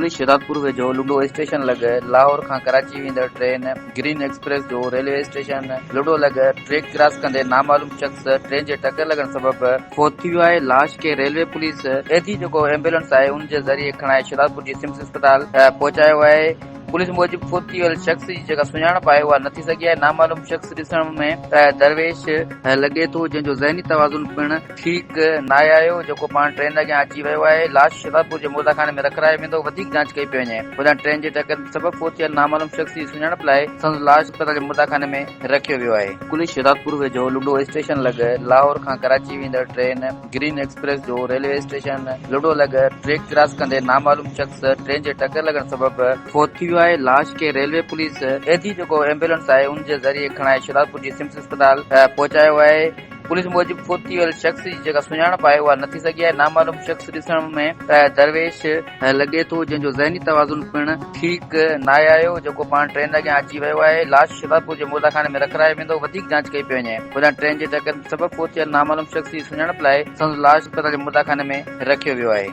Police Shahdadpur ويجهو لنڊو station لڳ لاهور کان ڪراچي ويندڙ ٽرين گرين ايڪسپريس جو ريلوي اسٽيشن لنڊو لڳ ٽريڪ ڪراس ڪندي نامعلوم شخص ٽرين جي ٽڪر لڳڻ سبب فوت ٿي ويو آهي لاش کي ريلوي پوليس ايڌي جيڪو ايمبولينس آهي ان جي ذريعي کڻائي شهدادپور جي سمس اسپتال پهچايو آهي پوليس موجب فوت ٿي ويل شخص جي جيڪا سڃاڻپ آهي اها نه ٿي سگهي آهي نامعلوم شخص ڏسڻ ۾ درويش لڳي ٿو جنهن جو ذهني توازن پڻ ٺيڪ ناهي آيو، جيڪو پاڻ ٽرين اڳيان اچي ويو آهي، لاش شهدادپور جي مرده خاني ۾ رکرايو ويندو، وڌيڪ جاچ ڪئي پئي وڃي. هوڏانهن ٽرين جي ٽڪر سبب فوت ٿيل نامعلوم شخص جي سڃاڻپ لاء سندس لاش اسپتال جي مرده خاني ۾ رکيو ويو آهي. پوليس شهدادپور ويجهو لنڊو اسٽيشن لڳ لاهور کان ڪراچي ويندڙ ٽرين گرين ايڪسپريس جو ريلوي اسٽيشن لنڊو لڳ ٽريڪ ڪراس ڪندي نامعلوم شخص ٽرين جي ٽڪر لڳڻ سبب فوت ٿي ويو آهي، لاش کي ريلوي پوليس ايڌي جيڪو ايمبولينس آهي ان جي ذريعي کڻائي شهدادپور جي سمس اسپتال پهچايو آهي. پوليس موجب فوت ٿي ويل شخص جي جيڪا سڃاڻپ آهي اها نه ٿي سگهي آهي، نامعلوم شخص ڏسڻ ۾ درويش لڳي ٿو جنهن جو ذهني توازن پڻ ٺيڪ ناهي آيو جيڪو پاڻ ٽرين اڳيان اچي ويو آهي، لاش شهدادپور جي مرده خاني ۾ رکرايو ويندو، وڌيڪ جاچ ڪئي پئي وڃي، هوڏانهن ٽرين جي ٽڪر سبب فوت ٿيل نامعلوم شخص جي سڃاڻپ لاء سندس لاش اسپتال جي مرده خاني ۾ رکيو ويو آهي.